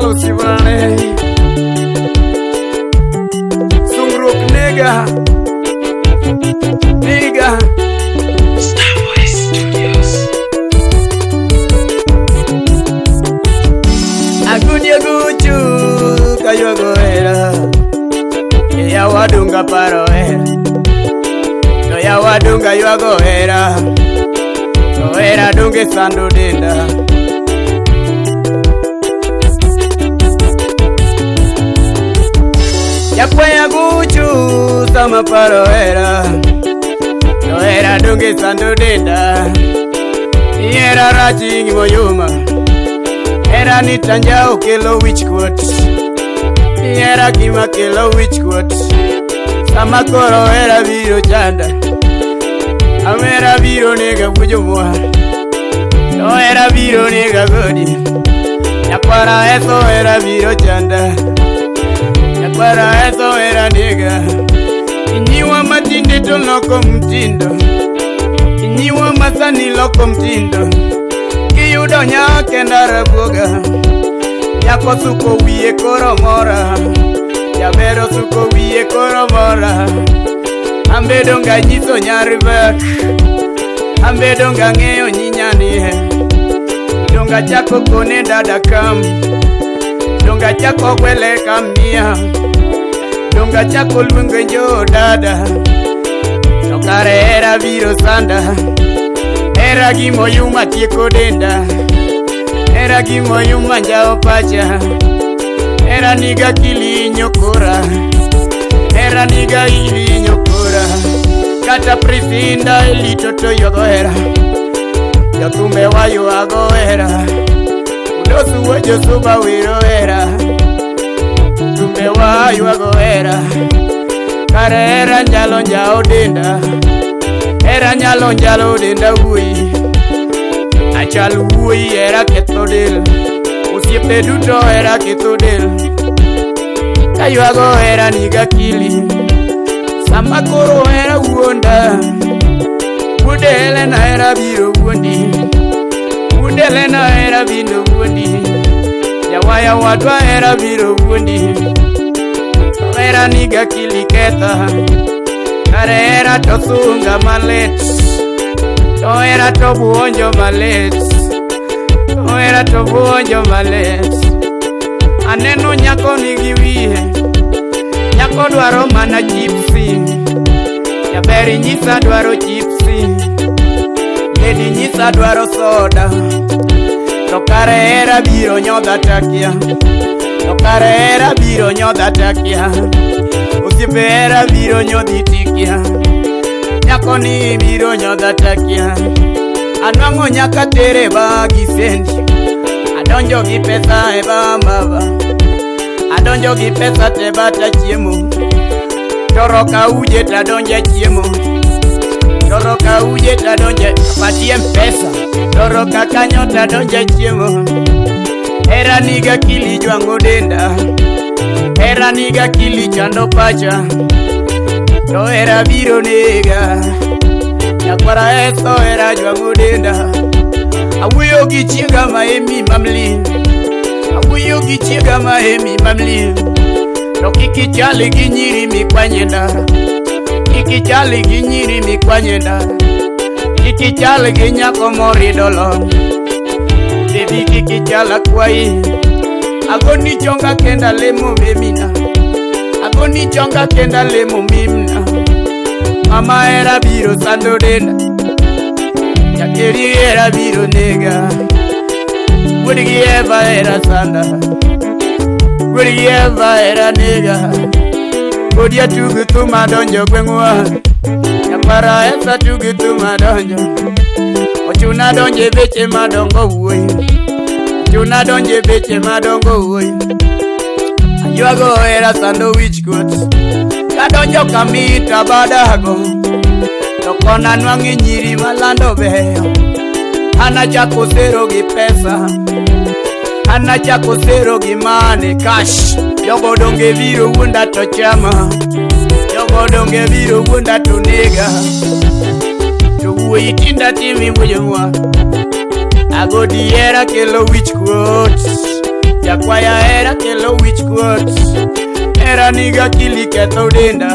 Achalo sibane. Sungruok nega. Nega. Starboy Studios. Agunie guchu kaywago hera. Yawa dunga paro hera. To yawa dunga ywago hera. To hera dunge sando denda. Yakwaya guchu sama paro hera. To hera dunge sando denda. Hera rachi ngimoyuma. Hera ni tanja okelo wich kuot. Hera gima kelo wich kuot. Sama koro hera biro chanda. Amera biro nega bujo mwa. To hera biro nega godi. Nyakwara eso hera biro chanda. Nyakwara eso hera nega. Inyiwa matinde to loko mtindo. Inyiwa masani loko mtindo. Kiyudo nyake ndara buoga. Nyako suko wiye koro mora. Jaber osuko wiye koro mora. Ambe donga nyiso nyar bek. Ambe donga ng'eyo nyinyanie. Donga chako kone dada kam. Donga chako gwele kamia. Donga chako luonge njo dada. To kare hera biro sanda. Hera gimoyuma tieko denda. Hera gimoyuma njawo pacha. Hera niga kilinyo kora. Hera niga ilinyo kora. Kata Priscinda elito to ywago hera. Jothumbe wa ywago hera. Udosu wa Josuba wero hera. Thumbe wa ywago hera. Kare hera nyalo njawo denda. Hera nyalo njalo denda wuoyi. Achal wuoyi hera ketho del. Osiepe duto hera ketho del. Kaywago hera niga kili. Sama koro hera wuonda. Wuod Helena hera biro wuondi. Wuod Helena hera biro wuondi. Jawaya wadwa hera biro wuondi. Hera niga kili ketha. Kare hera to sunga malit. To hera to buonjo malit. To hera to buonjo malit. Aneno nyako nigi wiye. Nyako dwaro mana chipsi. Jaber nyisa dwaro chipsi. Lady nyisa dwaro soda. To kare hera biro nyodha takia. To kare hera biro nyodha takia. Osiepe hera biro nyodhi tikia. Nyako ni biro nyodha takia. Anwang'o nyaka tere ba gi sendi. Adonjo gi pesa e ba baba. Adonjo gi pesa te ba tachiemo. Toroka uje tadonje chiemo. Toroka uje tadonje patie pesa. Toroka kanyo tadonje chiemo. Hera niga kili jwang'o denda. Hera niga kili chando pacha. To hera biro nega. Nyakwara eso hera jwang'o denda. Awuoyo gi chiega ma emi mamli. Awuoyo gi chiega ma emi mamli. To kik ichal gi nyiri mikwanye ndara. Kik ichal gi nyiri mikwanye ndara. Kik ichal gi nyako morido long. Baby kik ichal akwayi. Agoni chonga kenda lemo memina. Agoni chonga kenda lemo mimna. Mama hera biro sando denda. Jakeri hera biro nega. Wuodgi Eva hera sanda. Wuodgi Eva hera nega. Kodi atugo thum adonjo gweng'wa. Nyakwara esa tugo thum adonjo. Ochuna donjo e beche madongo wuoyi. Ochuna donjo e beche madongo wuoyi. Aywago hera sando wich kuot. Kadonjo kamita badago. To kona nwang'e nyiri malando beyo. Anachako sero gi pesa. Anachako sero gi money cash. Jogo donge biro wuonda to chama. Jogo donge biro wuonda to nega. To wuoyi tinda timi wuoyo mwa. Agodi hera kelo wich kuot. Jakwaya hera kelo wich kuot. Hera niga kili ketho denda.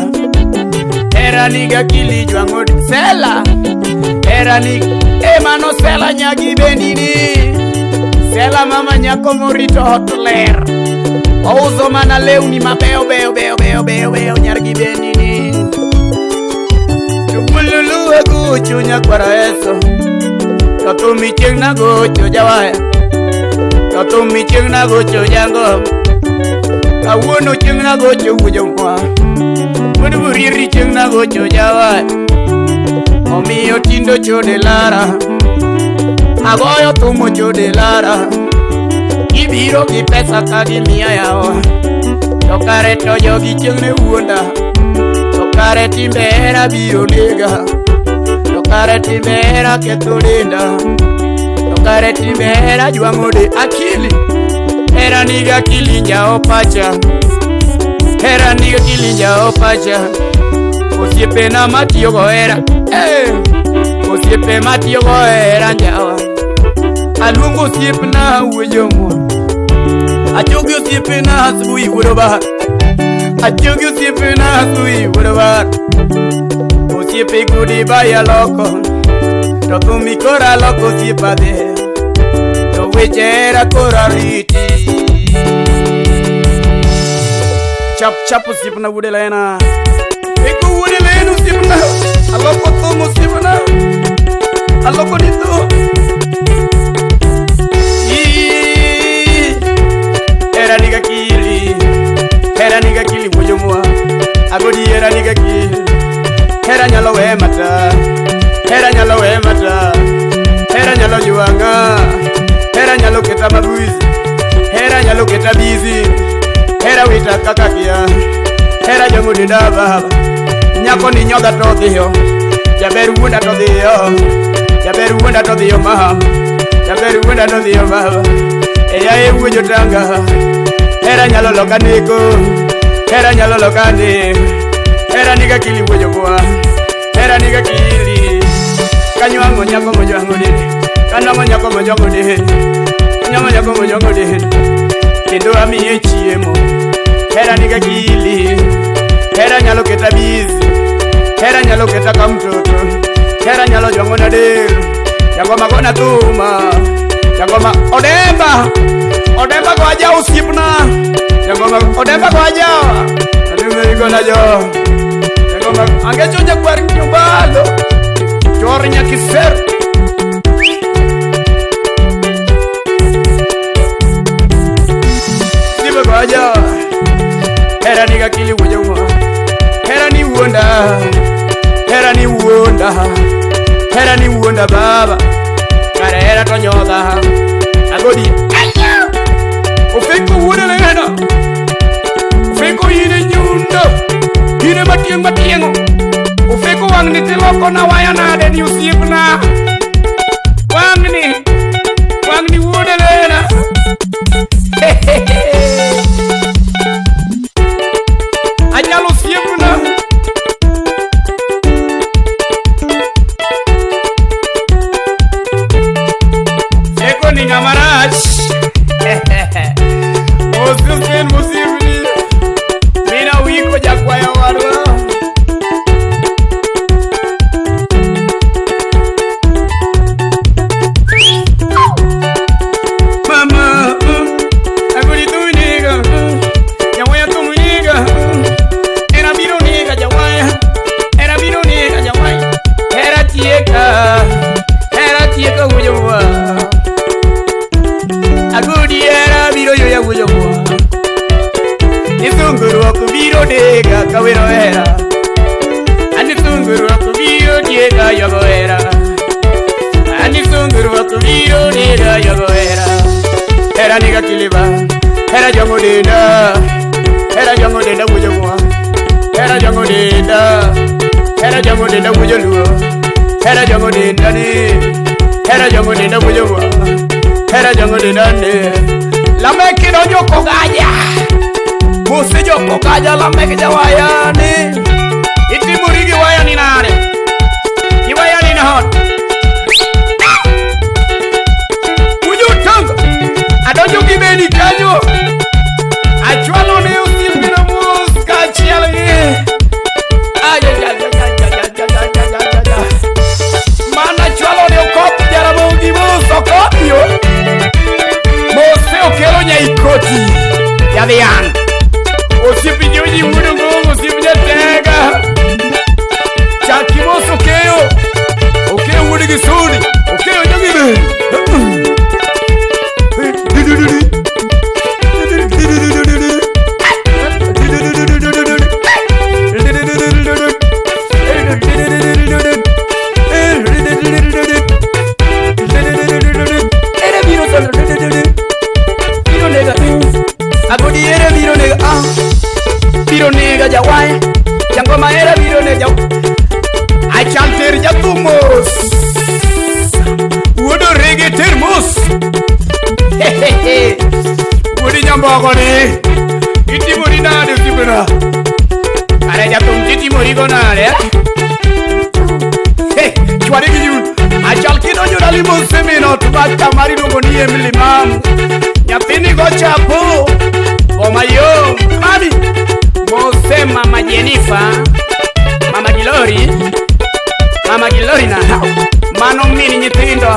Hera niga kili jwang'o sela. Hera ni e mano sela nyagi bendini. Sela mama nyako morito ot ler. Ouso mana lewni mabeyo beyo beyo beyo beyo beyo nyar gi bendini. Chumululu agucho nyakwara eso. To thum chieng' nagocho jawaya. To thum chieng' nagocho jango. Kawuono chieng' nagocho wuojo mwa. Wuod Buriri chieng' nagocho jawaya. Omiyo tindo chode lara. Agoyo thum ochode lara. Gibiro gi pesa ka gimiya yawa. To kare to jogi chieng' ne wuonda. To kare timbe hera biro nega. To kare timbe hera ketho denda. To kare timbe hera jwang'o de akili. Hera niga akili njao pacha. Hera niga akili njao pacha. Osiepena matiyogo hera. Eh! Osiepe matiyogo hera njawa. Aluongo osiepna wuoyo mwa. Achogi osiepena asubuhi wuod bar. Achogi osiepena asubuhi wuod bar. Osiepe gudi baya loko. To thumi kora loko osiepa dhi. To weche hera kora riti. Chap chap osiepna wuod Elena. Eko wuod Elena osiepna. Aloko thum osiepna. Aloko ni thum. Ii, Hera niga kili. Hera niga kili wuoyo mwa. Agodi hera niga kili. Hera nyalo we mata. Hera nyalo we mata. Hera nyalo jwang'a. Hera nyalo keta mabuzi. Hera nyalo keta bizi. Hera wita kaka kia. Hera jwang'o denda baba. Nyako ni nyodha to dhiyo. Jaber wuonda to dhiyo. Jaber wuonda to dhiyo mama. Jaber wuonda to dhiyo baba. Eya e wuojo tanga. Hera nyalo loka neko. Hera nyalo loka ne. Hera niga kili wuojo mwa. Hera niga kili. Kanywang'o nyako mojwang'o dende. Kanwang'o nyako mojwang'o dende. Kanwang'o nyako mojwang'o dende. Kendo amiye chiemo. Hera niga kili. Hera nyalo keta busy. Hera nyalo keta ka mtoto. Hera nyalo jwang'o na del. Jangoma gona thuma. Jangoma odemba. Odemba go aja osiepna. Jangoma odemba go aja. Odemba gona jo. Jangoma angecho nyakwar nyumbalo. Chor nyakiser. Siba go aja. Hera niga kili wuoyo mwa. Hera ni wuonda. Hera ni wuonda. Hera ni wuonda baba. Kare hera to nyodha. Agodi. Aya! Ofeko wuode lena. Ofeko ine nyundo. Ine matieng' matieng'o. Ofeko wang'ni tiloko na waya nade ni osiepna. Wang'ni. Wang'ni wuode lena. Anyalo osiepna. Eko ni ng'ama rach. Mosisen mosipni. Mina wiko jakwayo wadwa. Mama, agoli tuiniga, jawaya tuiniga, era biro niga jawaya, era biro niga jawaya, era tieka wuoyo mwa. Agodi era biro yoya wuoyo mwa. Nisungruok biro nega kawero hera. Anisungruok biro tieka yogo hera. Anisungruok biro nega yogo hera. Hera niga kiliba, hera jwang'o denda, hera jwang'o denda wuoyo mwa. Hera jwang'o denda, hera jwang'o denda wuoyo luo. Hera jwang'o denda ni, hera jwang'o denda wuoyo mwa. Hera jwang'o denda ni. Lamek donjo kogaja. Mose jo kogaja Lamek jawaya ni. Itimori gi waya ni nade? Gi waya ni nahot. Ujo tanga. Adonjo gi beni kanyo. Dhiang'. Osiep Joji wuod Ongongo, osiep Jatega. Chak imos Okeyo. Okeyo wuod Gisudi. Okeyo jogi be. Ere biro sandro. Biro nega. Agodi ere biro nega. Ah. Biro nega jawaya. Jangoma ere biro nega. Achal ter jathum mos. Wuod orege ter mos. Wuod nyamboko ni. Itimori nade osiepena? Are jathum titimori go nade? Eh? Hey, chwade gi yun. Achal kidonjo dali mos e min ot bak kama iluongo ni Emily Mam. Nyathini go chapo. Boma yom. Mami. Mose mama Jennifer. Mama Gilori. Mama Gilori na. Mano min nyithindo.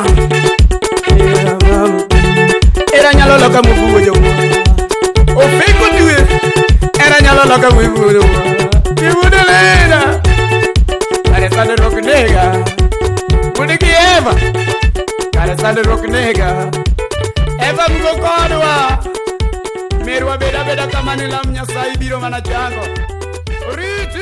Era nyalo loka mubuo jo. Ofeko dwe. Era nyalo loka mubuo jo. Ibude lena. Kare sande rok nega. Bude gi Eva. Kare sande rok nega. Eva mugo kodwa. Merwa beda beda kamane lam Nyasaye biro mana chango. Oriti.